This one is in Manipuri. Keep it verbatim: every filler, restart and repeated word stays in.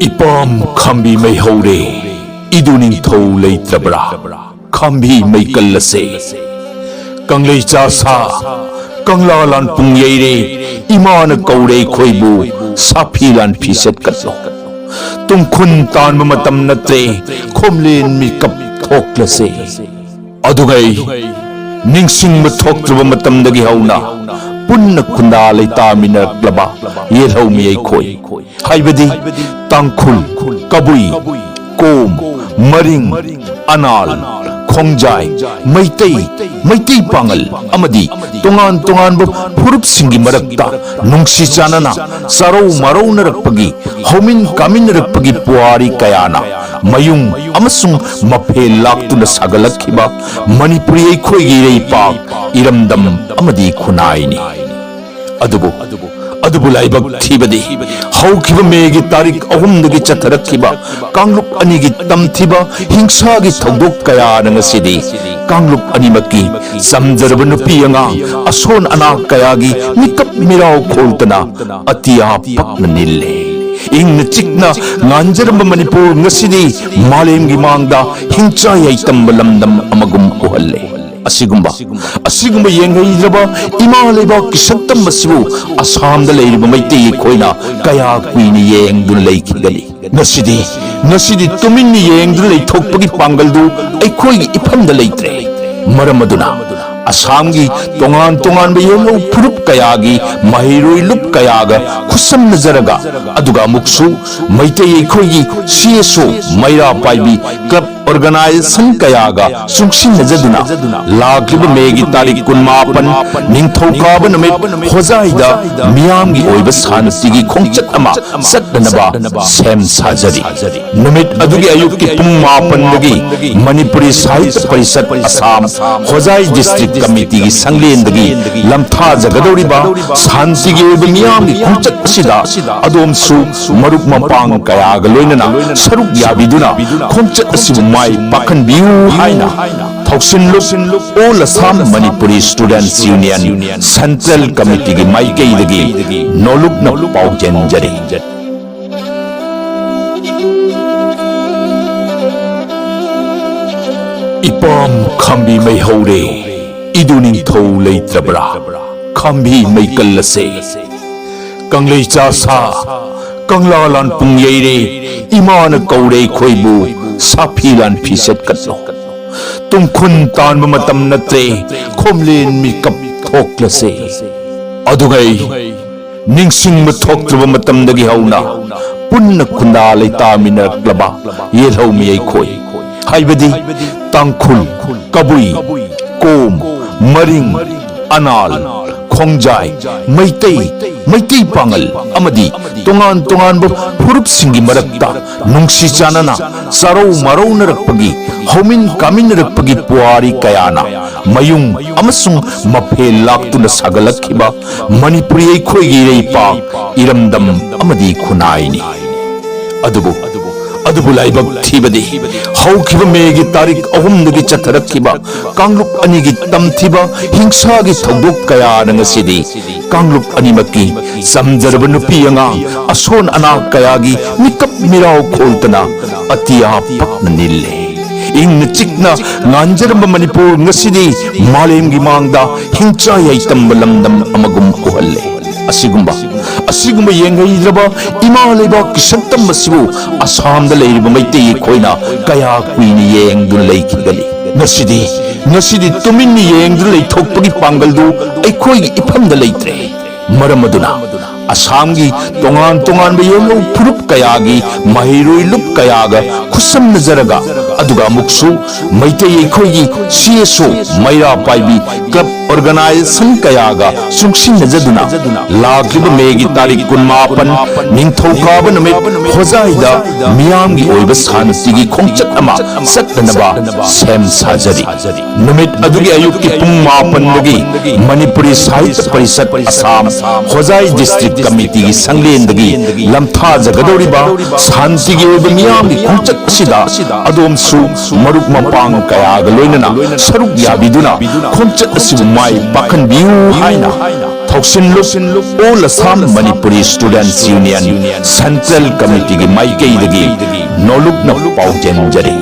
ꯏꯄꯥꯝ ꯈꯥꯝꯕꯤ ꯃꯩ ꯍꯧꯔꯦ, ꯏꯗꯨ ꯅꯤꯡꯊꯧ ꯂꯩꯇ꯭ꯔꯕ꯭ꯔꯥ? ꯈꯥꯝꯕꯤ ꯃꯩ ꯀꯜꯂꯁꯦ꯫ ꯀꯪꯂꯩ ꯆꯥ ꯁꯥ, ꯀꯪꯂꯥ ꯂꯥꯟ ꯄꯨꯡ ꯌꯩꯔꯦ, ꯏꯃꯥꯅ ꯀꯧꯔꯦ ꯑꯩꯈꯣꯏꯕꯨ, ꯁꯥꯐꯤ ꯂꯥꯟ ꯐꯤꯁꯦꯠ ꯀꯠꯂꯣ꯫ ꯇꯨꯡꯈꯨꯟ ꯇꯥꯟꯕ ꯃꯇꯝ ꯅꯠꯇ꯭ꯔꯦ, ꯈꯣꯝꯂꯦꯟ ꯃꯤꯀꯞ ꯊꯣꯛꯂꯁꯦ꯫ ꯑꯗꯨꯒꯩ ꯅꯤꯡꯁꯤꯡꯕ ꯊꯣꯛꯇ꯭ꯔꯕ ꯃꯇꯝꯗꯒꯤ ꯍꯧꯅ ꯄꯨꯟꯅ ꯈꯨꯟꯗꯥ ꯂꯩꯇꯥꯃꯤꯟꯅꯔꯛꯂꯕ ꯌꯦꯜꯍꯧꯃꯤ ꯑꯩꯈꯣꯏ, ꯍꯥꯏꯕꯗꯤ ꯇꯥꯡꯈꯨꯜ, ꯀꯕꯨꯏ, ꯀꯣꯝ, ꯃꯔꯤꯡ, ꯑꯅꯥꯜ, ꯈꯣꯡꯖꯥꯏ, ꯃꯩꯇꯩ, ꯃꯩꯇꯩ ꯄꯥꯉꯜ ꯑꯃꯗꯤ ꯇꯣꯉꯥꯟ ꯇꯣꯉꯥꯟꯕ ꯐꯨꯔꯨꯞꯁꯤꯡꯒꯤ ꯃꯔꯛꯇ ꯅꯨꯡꯁꯤ ꯆꯥꯟꯅꯅ ꯆꯥꯔꯧ ꯃꯥꯔꯧꯅꯔꯛꯄꯒꯤ, ꯍꯧꯃꯤꯟ ꯀꯥꯃꯤꯟꯅꯔꯛꯄꯒꯤ ꯄꯨꯋꯥꯔꯤ ꯀꯌꯥꯅ ꯃꯌꯨꯡ ꯑꯃꯁꯨꯡ ꯃꯐꯦꯜ ꯂꯥꯛꯇꯨꯅ ꯁꯥꯒꯠꯂꯛꯈꯤꯕ ꯃꯅꯤꯄꯨꯔꯤ ꯑꯩꯈꯣꯏꯒꯤ ꯏꯔꯩꯄꯥꯛ, ꯏꯔꯝꯗꯝ ꯑꯃꯗꯤ ꯈꯨꯟꯅꯥꯏꯅꯤ꯫ ꯑꯗꯨꯕꯨ, ꯑꯗꯨꯕꯨ ꯂꯥꯏꯕꯛ ꯊꯤꯕꯗꯤ, ꯍꯧꯈꯤꯕ ꯃꯦꯒꯤ ꯇꯥꯔꯤꯛ ꯑꯍꯨꯝꯗꯒꯤ ꯆꯠꯊꯔꯛꯈꯤꯕ ꯀꯥꯡꯂꯨꯞ ꯑꯅꯤꯒꯤ ꯇꯝꯊꯤꯕ ꯍꯤꯡꯁꯥꯒꯤ ꯊꯧꯗꯣꯛ ꯀꯌꯥꯅ ꯉꯁꯤꯗꯤ ꯀꯥꯡꯂꯨꯞ ꯑꯅꯤꯃꯛꯀꯤ ꯆꯝꯖꯔꯕ ꯅꯨꯄꯤ ꯑꯉꯥꯡ, ꯑꯁꯣꯟ ꯑꯅꯥ ꯀꯌꯥꯒꯤ ꯃꯤꯀꯞ ꯃꯤꯔꯥꯎ ꯈꯣꯜꯗꯅ ꯑꯇꯤꯌꯥ ꯄꯛꯅ ꯅꯤꯜꯂꯦ꯫ ꯏꯪꯅ ꯆꯤꯛꯅ ꯉꯥꯟꯖꯔꯝꯕ ꯃꯅꯤꯄꯨꯔ ꯉꯁꯤꯗꯤ ꯃꯥꯂꯦꯝꯒꯤ ꯃꯥꯡꯗ ꯍꯤꯡꯆꯥ ꯌꯥꯏꯇꯝꯕ ꯂꯝꯗꯝ ꯑꯃꯒꯨꯝ ꯎꯍꯜꯂꯦ꯫ ꯑꯁꯤꯒꯨꯝꯕ, ꯑꯁꯤꯒꯨꯝꯕ ꯌꯦꯡꯍꯩꯗ꯭ꯔꯕ ꯏꯃꯥ ꯂꯩꯕꯥꯛꯀꯤ ꯁꯛꯇꯝ ꯑꯁꯤꯕꯨ ꯑꯁꯥꯝꯗ ꯂꯩꯔꯤꯕ ꯃꯩꯇꯩ ꯑꯩꯈꯣꯏꯅ ꯀꯌꯥ ꯀꯨꯏꯅ ꯌꯦꯡꯗꯨꯅ ꯂꯩꯈꯤꯒꯅꯤ? ꯉꯁꯤꯗꯤ, ꯉꯁꯤꯗꯤ ꯇꯨꯃꯤꯟꯅ ꯌꯦꯡꯗꯨꯅ ꯂꯩꯊꯣꯛꯄꯒꯤ ꯄꯥꯡꯒꯜꯗꯨ ꯑꯩꯈꯣꯏꯒꯤ ꯏꯐꯝꯗ ꯂꯩꯇ꯭ꯔꯦ꯫ ꯃꯔꯝ ꯑꯗꯨꯅ ꯑꯁꯥꯝꯒꯤ ꯇꯣꯉꯥꯟ ꯇꯣꯉꯥꯟꯕ ꯌꯦꯜꯍꯧ ꯐꯨꯔꯨꯞ ꯀꯌꯥꯒꯤ ꯃꯍꯩꯔꯣꯏ ꯂꯨꯞ ꯀꯌꯥꯒ ꯈꯨꯠꯁꯝꯅꯖꯔꯒ, ꯑꯗꯨꯒ ꯑꯃꯨꯛꯁꯨ ꯃꯩꯇꯩ ꯑꯩꯈꯣꯏꯒꯤ ꯁꯤ ꯑꯦꯁ ꯑꯣ, ꯃꯩꯔꯥ ꯄꯥꯏꯕꯤ ꯀ꯭ꯂꯕ ꯑꯣꯔꯒꯅꯥꯏꯖꯦꯁꯟ ꯀꯌꯥꯒ ꯆꯨꯡꯁꯤꯟꯅꯖꯗꯨꯅ ꯂꯥꯛꯂꯤꯕ ꯃꯦꯒꯤ ꯇꯥꯔꯤꯛ ꯀꯨꯟꯃꯥꯄꯟ, ꯅꯤꯡꯊꯧꯀꯥꯕ ꯅꯨꯃꯤꯠ, ꯍꯣꯖꯥꯏꯗ ꯃꯤꯌꯥꯝꯒꯤ ꯑꯣꯏꯕ ꯁꯥꯟꯇꯤꯒꯤ ꯈꯣꯡꯆꯠ ꯑꯃ ꯆꯠꯅꯅꯕ ꯁꯦꯝ ꯁꯥꯖꯔꯤ꯫ ꯅꯨꯃꯤꯠ ꯑꯗꯨꯒꯤ ꯑꯌꯨꯛꯀꯤ ꯄꯨꯡ ꯃꯥꯄꯟꯗꯒꯤ ꯃꯅꯤꯄꯨꯔꯤ ꯁꯥꯍꯤꯇ꯭ꯌ ꯄꯔꯤꯁꯠ ꯑꯁꯥꯝ ꯍꯣꯖꯥꯏ ꯗꯤꯁꯇ꯭ꯔꯤꯛ ꯀꯃꯤꯇꯤꯒꯤ ꯁꯪꯂꯦꯟꯗꯒꯤ ꯂꯝꯊꯥꯖꯒꯗꯧꯔꯤꯕ ꯁꯥꯟꯇꯤꯒꯤ ꯑꯣꯏꯕ ꯃꯤꯌꯥꯝꯒꯤ ꯈꯣꯡꯆꯠ ꯑꯁꯤꯗ ꯑꯗꯣꯝꯁꯨ ꯃꯔꯨꯞ ꯃꯄꯥꯡ ꯀꯌꯥꯒ ꯂꯣꯏꯅꯅ ꯁꯔꯨꯛ ꯌꯥꯕꯤꯗꯨꯅ ꯈꯣꯡꯆꯠ ꯑꯁꯤꯕꯨ ꯃꯥꯏ ꯄꯥꯛꯍꯟꯕꯤꯌꯨ ꯍꯥꯏꯅ ꯊꯧꯁꯤꯟꯂꯨꯞ All Assam Manipuri Students Union Central Committeeꯒꯤ ꯃꯥꯏꯀꯩꯗꯒꯤ ꯅꯣꯂꯨꯛꯅ ꯄꯥꯎꯖꯦꯟꯖꯔꯤ꯫ ꯈꯥꯝꯕꯤ ꯃꯩ ꯍꯧꯔꯦ, ꯏꯗꯨ ꯅꯤꯡꯊꯧ ꯂꯩꯇ꯭ꯔꯕ꯭ꯔꯥ? ꯈꯥꯝꯕꯤ ꯃꯩ ꯀꯜꯂꯁꯦ꯫ ꯀꯪꯂꯩ ꯆꯥ ꯁꯥ, ꯀꯪꯂꯥ ꯂꯥꯟꯄꯨꯡ ꯌꯩꯔꯦ, ꯏꯃꯥꯅ ꯀꯧꯔꯦ ꯑꯩꯈꯣꯏꯕꯨ, ꯁꯥꯐꯤ ꯂꯥꯟꯐꯤ ꯁꯦꯠꯀꯠꯂꯣ꯫ ꯇꯨꯡꯈꯨꯟ ꯇꯥꯟꯕ ꯃꯇꯝ ꯅꯠꯇ꯭ꯔꯦ, ꯈꯣꯝꯂꯦꯟ ꯃꯤꯀꯞ ꯊꯣꯛꯂꯁꯦ꯫ ꯑꯗꯨꯒꯩ ꯅꯤꯡꯁꯤꯡꯕ ꯊꯣꯛꯇ꯭ꯔꯕ ꯃꯇꯝꯗꯒꯤ ꯍꯧꯅ ꯄꯨꯟꯅ ꯈꯨꯟꯗꯥ ꯂꯩꯇꯥꯃꯤꯟꯅꯔꯛꯂꯕ ꯌꯦꯜꯍꯧꯃꯤ ꯑꯩꯈꯣꯏ, ꯍꯥꯏꯕꯗꯤ ꯇꯥꯡꯈꯨꯜ, ꯀꯕꯨꯏ, ꯀꯣꯝ, ꯃꯔꯤꯡ, ꯑꯅꯥꯜ, ꯈꯣꯡꯖꯥꯏ, ꯃꯩꯇꯩ, ꯃꯩꯇꯩ ꯄꯥꯉꯜ ꯑꯃꯗꯤ ꯇꯣꯉꯥꯟ ꯇꯣꯉꯥꯟꯕ ꯐꯨꯔꯨꯞꯁꯤꯡꯒꯤ ꯃꯔꯛꯇ ꯅꯨꯡꯁꯤ ꯆꯥꯟꯅꯅ ꯆꯥꯔꯧ ꯃꯥꯔꯧꯅꯔꯛꯄꯒꯤ, ꯍꯧꯃꯤꯟ ꯀꯥꯃꯤꯟꯅꯔꯛꯄꯒꯤ ꯄꯨꯋꯥꯔꯤ ꯀꯌꯥꯅ ꯃꯌꯨꯡ ꯑꯃꯁꯨꯡ ꯃꯐꯦꯜ ꯂꯥꯛꯇꯨꯅ ꯁꯥꯒꯠꯂꯛꯈꯤꯕ ꯃꯅꯤꯄꯨꯔꯤ ꯑꯩꯈꯣꯏꯒꯤ ꯏꯔꯩꯄꯥꯛ, ꯏꯔꯝꯗꯝ ꯑꯃꯗꯤ ꯈꯨꯟꯅꯥꯏꯅꯤ꯫ ꯑꯗꯨꯕꯨ, ꯑꯗꯨꯕꯨ ꯂꯥꯏꯕꯛ ꯊꯤꯕꯗꯤ, ꯍꯧꯈꯤꯕ ꯃꯦꯒꯤ ꯇꯥꯔꯤꯛ ꯑꯍꯨꯝꯗꯒꯤ ꯆꯠꯊꯔꯛꯈꯤꯕ ꯀꯥꯡꯂꯨꯞ ꯑꯅꯤꯒꯤ ꯇꯝꯊꯤꯕ ꯍꯤꯡꯁꯥꯒꯤ ꯊꯧꯗꯣꯛ ꯀꯌꯥꯅ ꯉꯁꯤꯗꯤ ꯀꯥꯡꯂꯨꯞ ꯑꯅꯤꯃꯛꯀꯤ ꯆꯝꯖꯔꯕ ꯅꯨꯄꯤ ꯑꯉꯥꯡ, ꯑꯁꯣꯟ ꯑꯅꯥ ꯀꯌꯥꯒꯤ ꯃꯤꯀꯞ ꯃꯤꯔꯥꯎ ꯈꯣꯜꯇꯅ ꯑꯇꯤꯌꯥ ꯄꯛꯅ ꯅꯤꯜꯂꯦ꯫ ꯏꯪꯅ ꯆꯤꯛꯅ ꯉꯥꯟꯖꯔꯝꯕ ꯃꯅꯤꯄꯨꯔ ꯉꯁꯤꯗꯤ ꯃꯥꯂꯦꯝꯒꯤ ꯃꯥꯡꯗ ꯍꯤꯡꯆꯥ ꯌꯥꯏꯇꯝꯕ ꯂꯝꯗꯝ ꯑꯃꯒꯨꯝ ꯎꯍꯜꯂꯦ꯫ ꯑꯁꯤꯒꯨꯝꯕ, ꯑꯁꯤꯒꯨꯝꯕ ꯌꯦꯡꯍꯩꯗ꯭ꯔꯕ ꯏꯃꯥ ꯂꯩꯕꯥꯛꯀꯤ ꯁꯛꯇꯝ ꯑꯁꯤꯕꯨ ꯑꯁꯥꯝꯗ ꯂꯩꯔꯤꯕ ꯃꯩꯇꯩ ꯑꯩꯈꯣꯏꯅ ꯀꯌꯥ ꯀꯨꯏꯅ ꯌꯦꯡꯗꯨꯅ ꯂꯩꯈꯤꯒꯅꯤ? ꯉꯁꯤꯗꯤ, ꯉꯁꯤꯗꯤ ꯇꯨꯃꯤꯟꯅ ꯌꯦꯡꯗꯨꯅ ꯂꯩꯊꯣꯛꯄꯒꯤ ꯄꯥꯡꯒꯜꯗꯨ ꯑꯩꯈꯣꯏꯒꯤ ꯏꯐꯝꯗ ꯂꯩꯇ꯭ꯔꯦ꯫ ꯃꯔꯝ ꯑꯗꯨꯅ ꯑꯁꯥꯝꯒꯤ ꯇꯣꯉꯥꯟ ꯇꯣꯉꯥꯟꯕ ꯌꯦꯜꯍꯧ ꯐꯨꯔꯨꯞ ꯀꯌꯥꯒꯤ ꯃꯍꯩꯔꯣꯏ ꯂꯨꯞ ꯀꯌꯥꯒ ꯈꯨꯠꯁꯝꯅꯖꯔꯒ, ꯑꯗꯨꯒ ꯑꯃꯨꯛꯁꯨ ꯃꯩꯇꯩ ꯑꯩꯈꯣꯏꯒꯤ ꯁꯤ ꯑꯦꯁ ꯑꯣ, ꯃꯩꯔꯥ ꯄꯥꯏꯕꯤ ꯀ꯭ꯂꯕ ꯑꯣꯔꯒꯅꯥꯏꯖꯦꯁꯟ ꯀꯌꯥꯒ ꯆꯨꯡꯁꯤꯟꯅꯖꯗꯨꯅ ꯂꯥꯛꯂꯤꯕ ꯃꯦꯒꯤ ꯇꯥꯔꯤꯛ ꯀꯨꯟꯃꯥꯄꯟ, ꯅꯤꯡꯊꯧꯀꯥꯕ ꯅꯨꯃꯤꯠ, ꯍꯣꯖꯥꯏꯗ ꯃꯤꯌꯥꯝꯒꯤ ꯑꯣꯏꯕ ꯁꯥꯟꯇꯤꯒꯤ ꯈꯣꯡꯆꯠ ꯑꯃ ꯆꯠꯅꯅꯕ ꯁꯦꯝ ꯁꯥꯖꯔꯤ꯫ ꯅꯨꯃꯤꯠ ꯑꯗꯨꯒꯤ ꯑꯌꯨꯛꯀꯤ ꯄꯨꯡ ꯃꯥꯄꯟꯗꯒꯤ ꯃꯅꯤꯄꯨꯔꯤ ꯁꯥꯍꯤꯇ꯭ꯌ ꯄꯔꯤꯁꯠ ꯑꯁꯥꯝ, ꯍꯣꯖꯥꯏ ꯗꯤꯁꯇ꯭ꯔꯤꯛ ꯀꯃꯤꯇꯤꯒꯤ ꯁꯪꯂꯦꯟꯗꯒꯤ ꯂꯝꯊꯥꯖꯒꯗꯧꯔꯤꯕ ꯁꯥꯟꯇꯤꯒꯤ ꯑꯣꯏꯕ ꯃꯤꯌꯥꯝꯒꯤ ꯈꯣꯡꯆꯠ ꯑꯁꯤꯗ ꯑꯗꯣꯝꯁꯨ ꯃꯔꯨꯞ ꯃꯄꯥꯡ ꯀꯌꯥꯒ ꯂꯣꯏꯅꯅ ꯁꯔꯨꯛ ꯌꯥꯕꯤꯗꯨꯅ ꯈꯣꯡꯆꯠ ꯑꯁꯤꯕꯨ ꯃꯥꯏ ꯄꯥꯛꯍꯟꯕꯤꯌꯨ ꯍꯥꯏꯅ ꯊꯧꯁꯤꯟꯂꯨꯞ all Assam Manipuri students union central ꯀꯃꯤꯇꯤꯒꯤ ꯃꯥꯏꯀꯩꯗꯒꯤ ꯅꯣꯂꯨꯛꯅ ꯄꯥꯎꯖꯦꯟꯖꯔꯤ꯫